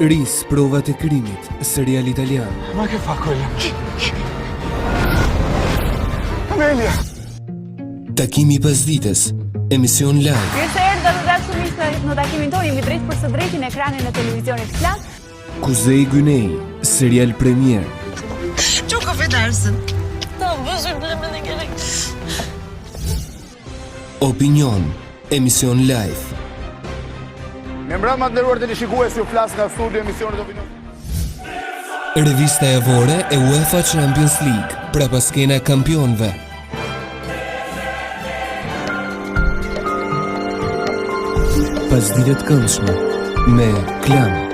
Ris, provat e krimit, serial italian. Ma che fa quella? Amelia! Takimi i pasdites, emision live. Mirë se erdhët të dashur miq në, në takimin tonë, jemi drejt për së drejti në ekranin e televizionit Klan. Kuzey Güney, serial premier. Çok affedersin. Tamam özür dilemene gerek. Opinion, emision live. Mirëmbrëma të nderuar teleshikues, ju flas nga studio emisionit Opinion. Revista javore e UEFA Champions League, prapaskena e kampionëve. Pasdite të këndshme me Klan.